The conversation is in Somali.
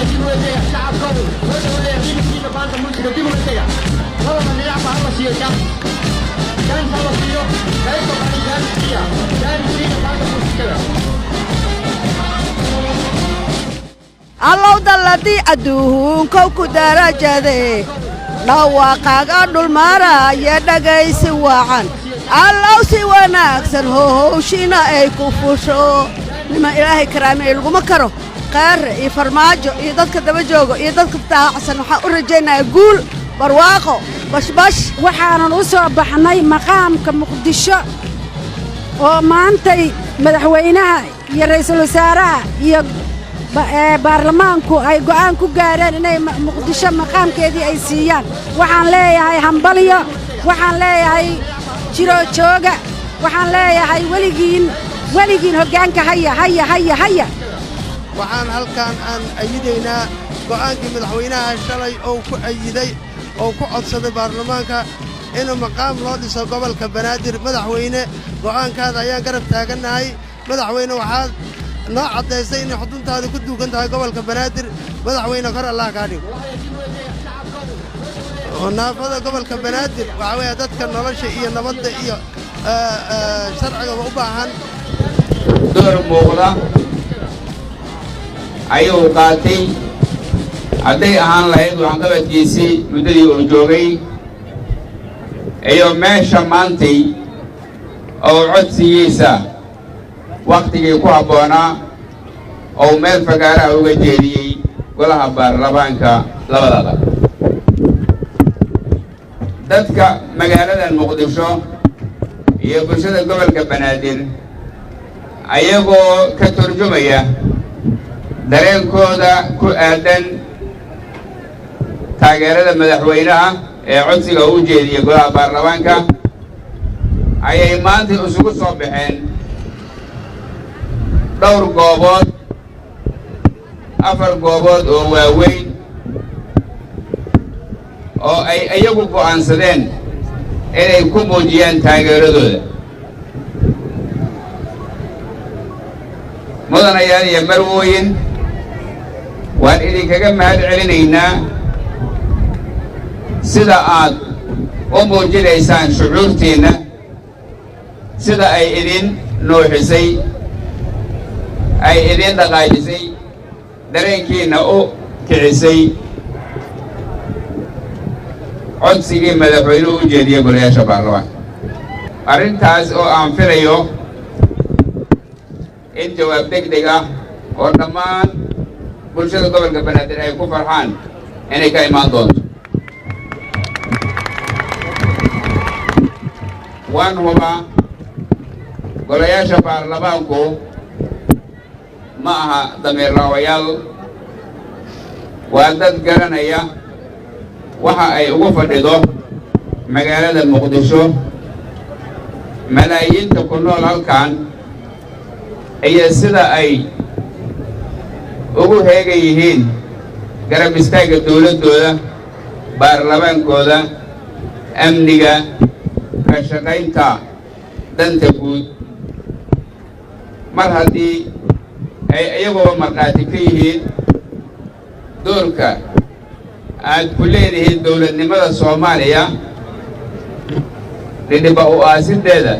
Dib uga dega, shacabkow, wuxuu leeyahay dhinaciina maanta muusiga dib uga dega. Labada dhinacba hala siiyo chance, chance hala siiyo. Qaybta bari chance siiya, chance siiya maanta muusikada. Allow dalladii adduunkow ku darajade, dhawaaqaaga dhulmaaraya dhagaysi wacan. Allow si wanaagsan howshina ay ku fusho. Nima Ilaahay karaamiyey laguma karo. Kheere iyo Farmaajo iyo dadka daba jooga iyo dadka taacsan waxaan u rajaynayaa guul, barwaaqo, bashbash. Waxaanan u soo baxnay maqaamka Muqdisho oo maantay madaxweynaha iyo ra'iisul wasaaraha iyo baarlamaanku ay go'aan ku gaareen inay Muqdisho maqaamkeedii ay siiyaan. Waxaan leeyahay hambalyo, waxaan leeyahay jiroo jooga, waxaan leeyahay weligiin, weligiin hoggaanka haya, haya, haya, haya. Waxaan halkan aan ayidaynaa go'aankii madaxweynaha shalay oo ku ayiday oo ku codsaday baarlamaanka inuu maqaam loo dhiso gobolka Banaadir. Madaxweyne, go'aankaada ayaan garab taagannahay. Madaxweyne, waxaad noo caddaysay inay xuduntaada ku duugan tahay gobolka Banaadir. Madaxweyne, kor Allah kaa dhigo. Naafada gobolka Banaadir waxaa weeye dadka nolosha iyo nabadda iyo sharcigaba u baahan. Door muuqda ayuu qaatay, hadday ahaan lahayd waxqabadkiisii muddadii uu joogay iyo meesha maantay oo codsigiisa wakhtigii ku habboonaa oo meel fagaaraha uga jeediyey golaha baarlamaanka labada aqal. Dadka magaaladan Muqdisho iyo bulshada gobolka Banaadir, ayagoo ka turjumaya dareenkooda ku aadan taageerada madaxweynaha ee codsiga u jeediyey golaha baarlamaanka, ayay maanta isugu soo baxeen dhowr goobood, afar goobood oo waaweyn oo ay iyagu go'aansadeen inay ku muujiyaan taageeradooda. Mudanayaal iyo marwooyin, waan idinkaga mahad celinaynaa sida aad u muujinaysaan shucuurtiinna, sida ay idin nuuxisay, ay idin dhaqaajisay, dareenkiinna u kicisay codsigii madaxweynuhu u jeediyey golayaasha baarlamaanka. Arrintaas oo aan filayo in jawaab deg deg ah oo dhammaan bulshada gobolka Banaadir ay ku farxaan inay ka imaan doonto. Waan hubaa golayaasha baarlamaanku ma aha damiirlaawayaal, waa dad garanaya waxa ay ugu fadhido magaalada Muqdisho, malaayiinta ku nool halkan, iyo sida ay ugu heegan yihiin garab istaagga dawladdooda, baarlamaankooda, amniga, ka shaqaynta danta guud. Mar haddii ay iyaguba markhaati ka yihiin doorka aad ku leedihiin dawladnimada Soomaaliya, dhidhiba u aasiddeeda.